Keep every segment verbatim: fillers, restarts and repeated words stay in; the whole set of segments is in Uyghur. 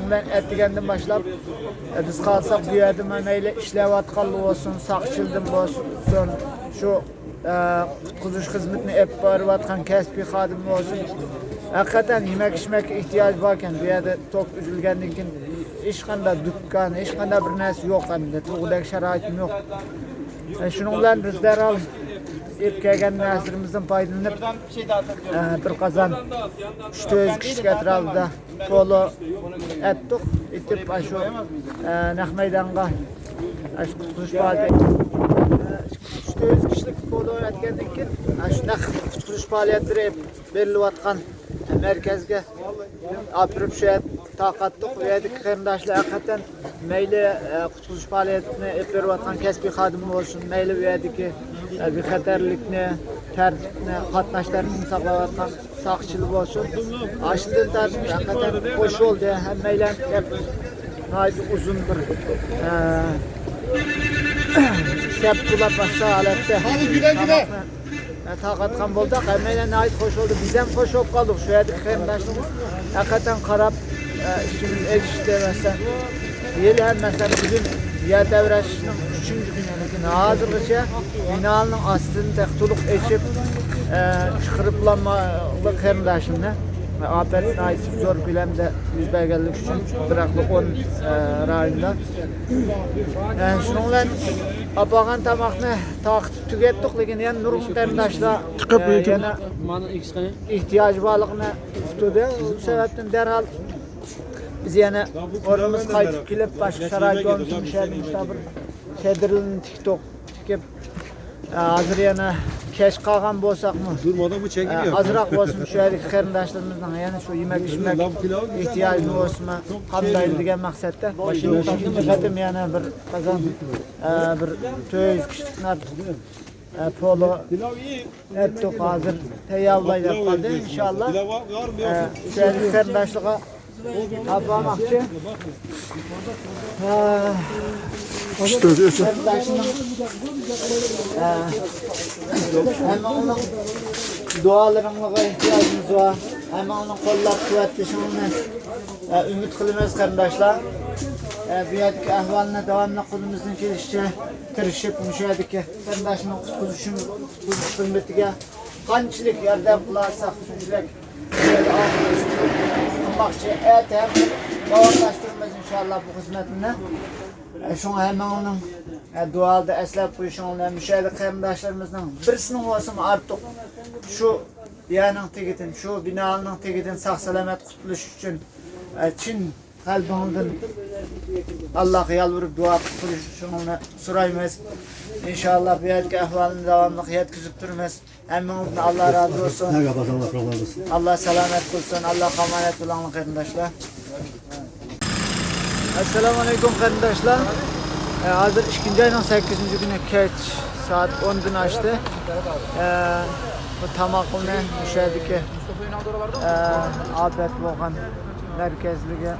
بىلەن ئەتىگەندىن باشلاپ، ئە، بىز قالساق بۇ يەردە مەيلى ئىشلەۋاتقانلار بولسۇن، ساقچىلىدىن بولسۇن، شۇ، ئە، قۇتقۇزۇش خىزمىتىنى ئېلىپ بېرىۋاتقان كەسپىي خادىم بولسۇن. ھەقىقەتەن يېمەك ئىچمەككە ئېھتىياج باركەن. بۇ يەردە توك ئۈزۈلگەندىن كېيىن ھېچقانداق دۇكان، ھېچقانداق بىر نەرسە يوق ئەمدى. تۇرغۇدەك شارائىتىم يوق. ئە، شۇنىڭ بىلەن بىز دەرھال ئېلىپ كەلگەن نەرسىلىرىمىزدىن پايدىلىنىپ، ئە، بىر قازان ئۈچ تۆت يۈز كىشىلىك ئەتراپىدا پولۇ ئەتتۇق. ئېتىپ، ئاشۇ، ئە، نەق مەيدانغا، ئاشۇ قۇتقۇزۇش پائالىيىتى، ئە، ئۈچ تۆت يۈز كىشىلىك پولۇ ئەتكەندىن كېيىن، ئاشۇ نەق قۇتقۇزۇش پائالىيەتلىرى بېرىلىۋاتقان مەركەزگە ئاپىرىپ، شۇ يەردە تارقاتتۇق. بۇ يەردىكى قېرىنداشلار ھەقىقەتەن مەيلى، ئە، قۇتقۇزۇش پائالىيىتىنى ئېلىپ بېرىۋاتقان كەسپىي خادىم بولسۇن، مەيلى بۇ يەردىكى، ئە، بىخەتەرلىكنى، تەرتىپنى، قاتناش تەرتىپىنى ساقلاۋاتقان ساقچىلار بولسۇن، ئاشۇندىن تارتىپ ھەقىقەتەن خوش بولدى. ھەممەيلەن كەپ ناھايىتى ئۇزۇن بىر، ئە، سەپ بولاپ باشقا ھالەتتە تاماقنى، ئە، تارقاتقان بولدۇق. ھەممەيلەن ناھايىتى خوش بولدى. بىز ەم خوش بولۇپ قالدۇق. شۇ يەردىكى قېرىنداشلىرىمىز ھەقىقەتەن قاراپ، ئە، ئىچىمىز ئېچىشتى. مەسىلەن، ھېلى ھەم، مەسىلەن، بۈگۈن يەر تەۋرەشنىڭ ئۈچىنچى كۈنى، لېكىن ھازىرغىچە بىنانىڭ ئاستىنى تېخى تولۇق ئېچىپ، ئە، چىقىرىپلانمىغان قېرىنداشلىرىمنى. ئاپەت ناھايىتى زور كۆلەمدە يۈز بەرگەنلىكى ئۈچۈن بىراقلا ئون، ئە، رايوندا. ئە، شۇنىڭ بىلەن ئاپارغان تاماقنى تارقىتىپ تۈگەتتۇق، لېكىن يەنە نۇرغۇن قېرىنداشلار، ئە، يەنە ئېھتىياجى بارلىقىنى ئۇقتۇردى. شۇ سەۋەبتىن دەرھال بىز يەنە ئورنىمىزغا قايتىپ كېلىپ، باشقا شارائىت بولمىسۇن، شەھەرنىڭ مۇشۇنداق بىر چېدىرىنى تىكتۇق. تىكىپ، ھازىر يەنە كەچ قالغان بولساقمۇ، ئازراق بولسىمۇ شۇ يەردىكى قېرىنداشلىرىمىزنىڭ يەنە شۇ يېمەك ئىچمەك ئېھتىياجىنى بولسىمۇ قامدايلى دېگەن مەقسەتتە بۇ قېتىم يەنە بىر قازان، بىر تۆت يۈز كىشىلىكتىن ئارتۇق، پولۇ ئەتتۇق. ھازىر تەييارلاي دەپ قالدى، ئىنشاللا. شۇ يەردىكى قېرىنداشلارغا ئاپارماقچى. ھە. قېرىنداشنىڭ، ھە، ھەممىڭلارنىڭ دۇئالىرىڭلارغا ئېھتىياجىمىز بار. ھەممىڭلارنىڭ قوللاپ قۇۋۋەتلىشىڭلارنى، ھە، ئۈمىد قىلىمىز، قېرىنداشلار. ھە، بۇ يەردىكى ئەھۋالنى داۋاملىق قولىمىزدىن كېلىشىچە تىرىشىپ، مۇشۇ يەردىكى قېرىنداشنىڭ قۇتقۇزۇشىنى، قۇتقۇزۇش خىزمىتىگە قانچىلىك ياردەم قىلالىساق، شۇنچىلىك قىلماقچى. ئەتە ھەم داۋاملاشتۇرىمىز، ئىنشاللا، بۇ خىزمەتنى. شۇڭا ھەممىڭلارنىڭ دۇئادا ئەسلەپ قويۇشۇڭلار، مۇشۇ يەردە قېرىنداشلىرىمىزنىڭ بىرسىنىڭ بولسىمۇ ئارتۇق شۇ يەرنىڭ تېگىدىن، شۇ بىنانىڭ تېگىدىن ساق-سالامەت قۇتۇلۇش ئۈچۈن، چىن قەلبىڭدىن ئاللاغا يالۋۇرۇپ دۇئا قىلىشىڭلارنى سورايمىز. ئىنشاللا، بۇ يەردىكى ئەھۋالنى داۋاملىق يەتكۈزۈپ تۇرىمىز. ھەممىڭىزدىن ئاللا رازى بولسۇن. ئاللا سالامەت قىلسۇن. ئاللاغا ئامانەت بولۇڭلار، قېرىنداشلار. ئەسسالامۇئەلەيكۇم، قېرىنداشلار. ئە، ھازىر ئىككىنچى ئاينىڭ سەككىزىنچى كۈنى، كەچ سائەت ئوندىن ئاشتى. ئە، بۇ تاماقنى مۇشۇ يەردىكى، ئە، ئاپەت بولغان مەركەزلىكى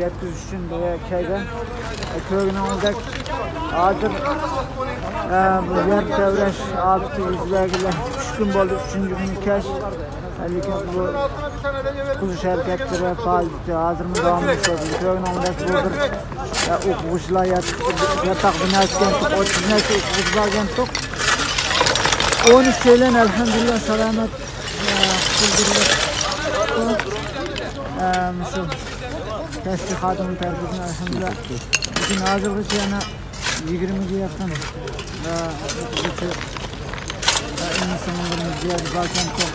يەتكۈزۈش ئۈچۈن بۇ يەرگە كەلگەن. كۆرگىنىڭىزدەك، ھازىر، ئە، بۇ يەر تەۋرەش ئاپىتى يۈز بەرگىلى ئۈچ كۈن بولدى، ئۈچىنچى كۈنى كەچ. لېكىن بۇ قۇتقۇزۇش ھەرىكەتلىرى پائالىيىتى ھازىرمۇ داۋاملىشىۋاتىدۇ. كۆرگىنىڭىزدەك، بۇ بىر، ئە، ئوقۇغۇچىلار يات-، ياتاق بىناسى ئىكەنتۇق، ئوتتۇز نەچچە ئوقۇغۇچى بار ئىكەنتۇق. ئون ئۈچەيلەن، ئەلھەمدۇلىللا، سالامەت، ئە، قۇتۇلدۇرۇلۇپ، ئە، مۇشۇ كەسپىي خادىمى تەرىپىدىن، ئەلھەمدۇلىللا، بۈگۈن ھازىرغىچە يەنە يىگىرمىگە يېقىن، ئە، ئوقۇغۇچى، ئە، ئىنى-سىڭىللىرىمىز بۇ يەردە باركەنتۇق.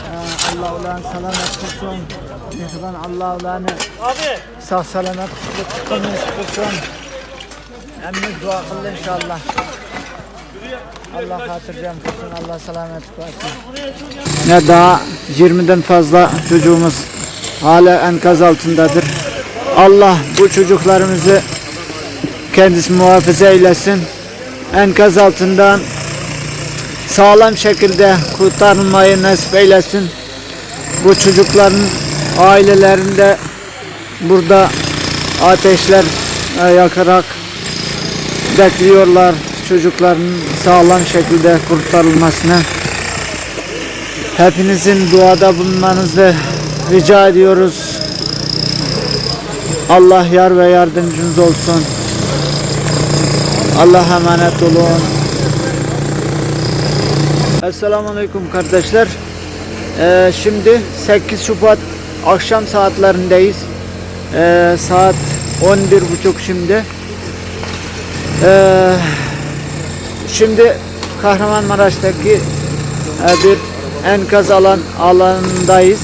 ئە، ئاللا ئۇلارنى سالامەت قىلسۇن. مېھرىبان ئاللا ئۇلارنى ساق-سالامەت قۇتۇلۇپ چىققىنى نېسىپ قىلسۇن. ھەممىمىز دۇئا قىلىڭ، ئىنشاللا. ئاللا خاتىرجەم قىلسۇن، ئاللا سالامەتلىك بەرسۇن. Ne daha yirmiden fazla çocuğumuz hala enkaz altındadır. Allah bu çocuklarımızı kendisi muhafaza eylesin. Enkaz altından sağlam şekilde kurtarılmayı nasip eylesin. Bu çocukların ailelerinde burada ateşler, e, yakarak bekliyorlar çocukların sağlam şekilde kurtarılmasını. Hepinizin duada bulunmanızı rica ediyoruz. Allah yar ve yardımcınız olsun. Allah'a emanet olun. Esselamu Aleyküm kardeşler. Ee, şimdi sekiz Şubat akşam saatlerindeyiz. Ee, saat on bir buçuk şimdi. Ee, şimdi Kahramanmaraş'taki e, bir enkaz alan alanındayız.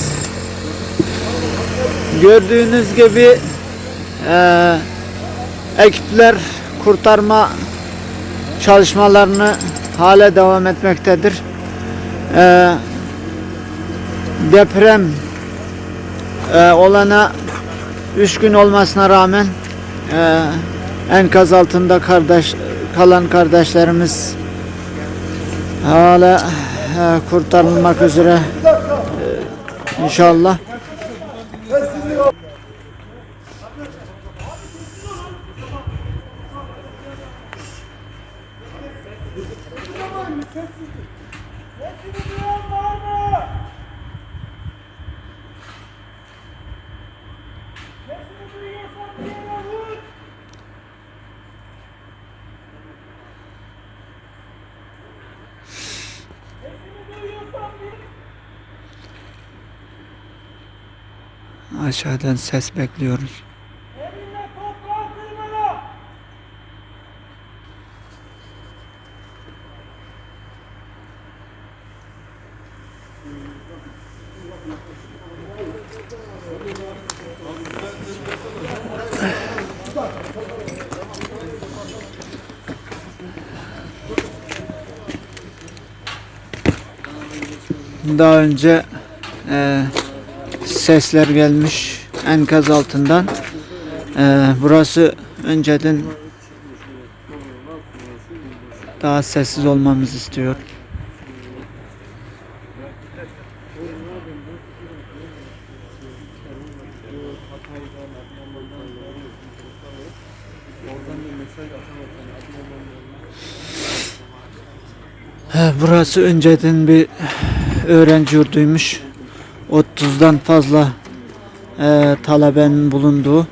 Gördüğünüz gibi e, ekipler kurtarma çalışmalarını hala devam etmektedir. E, deprem e, olana üç gün olmasına rağmen e, enkaz altında kardeş kalan kardeşlerimiz hala e, kurtarılmak üzere e, inşallah. Aşağıdan ses bekliyoruz. Daha önce e, sesler gelmiş enkaz altından. E, burası önceden daha sessiz olmamızı istiyor. He, burası önceden bir öğrenci yurduymuş. Otuzdan fazla e, talebenin bulunduğu.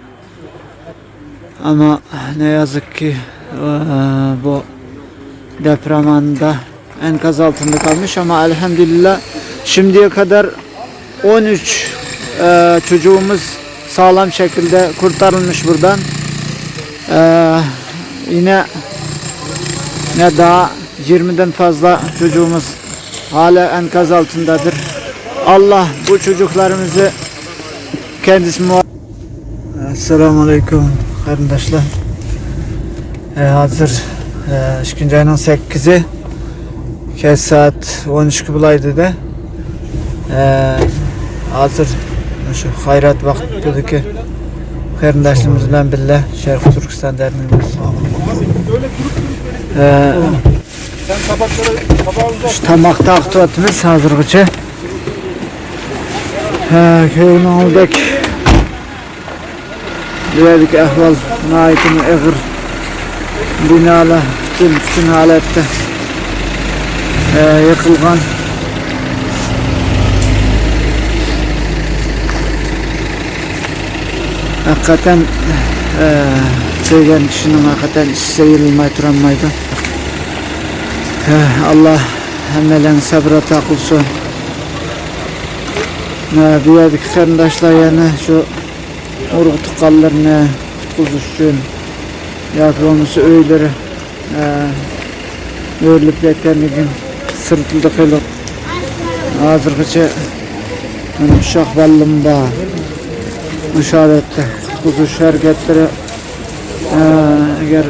Ama ne yazık ki e, bu deprem anında enkaz altında kalmış ama elhamdülillah şimdiye kadar on üç e, çocuğumuz sağlam şekilde kurtarılmış buradan. E, yine ne daha yirmiden fazla çocuğumuz hala enkaz altındadır. Allah bu çocuklarımızı kendisi muha- Esselamu Aleyküm, qarindoshlar. E, hozir e, ikkinchi oyning sakkizi, kech soat o'n ikki bo'laydi-da. E, hozir shu xayrat vaqtidagi qarindoshlarimiz bilan birga Sharqiy Turkiston dardini e, Sen tabakları, tabağı uzat. Şu tamaq taqıtıp atımız hazırgıça. Ha, köyün olduk. Bu yerdeki ahval naitini ağır. Binalar bütün, bütün halette e, yıkılgan. Haqiqatan e, sevgen kişinin haqiqatan ichisi yılılmay turolmaydi. He, Allah hemmelerine sabır ata qilsin. He, bu yerdeki qarindoshlar yana shu urug' tuqqanlarni qutqizish uchun yoki bo'lmasa uylari e, o'rilib ketganligini sirtlida qilib hozirgacha mana ushoq ballim bor. O'sha holatda qutqizish harakatlari e, agar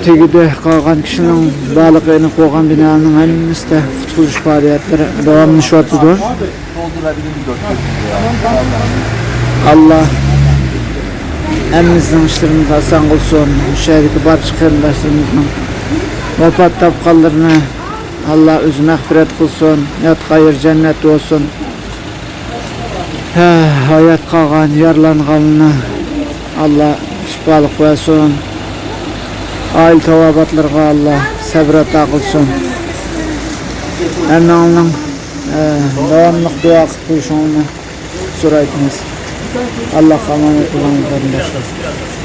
Tegide qolgan kishining borliqini qolgan binoning hammasida qutqarish faoliyati davomlashayotidi. Alloh hammamizning ishlarimizni oson qilsin. Shu yerdagi barcha qarindoshlarimizni vafot topganlarini Alloh o'zi mag'firat qilsin, yotgan yeri jannat bo'lsin. Hayat qolgan, yaralanganlarni Alloh shifoliq bersin. Oila tabobatlarga Alloh sabr ato qilsin. Hammanglarning davomli duo qilib qo'yishinglarni تەشەككۈر ئېيتىمىز. ئاللاھقا ئامانەت بولۇڭ، قېرىنداشلار.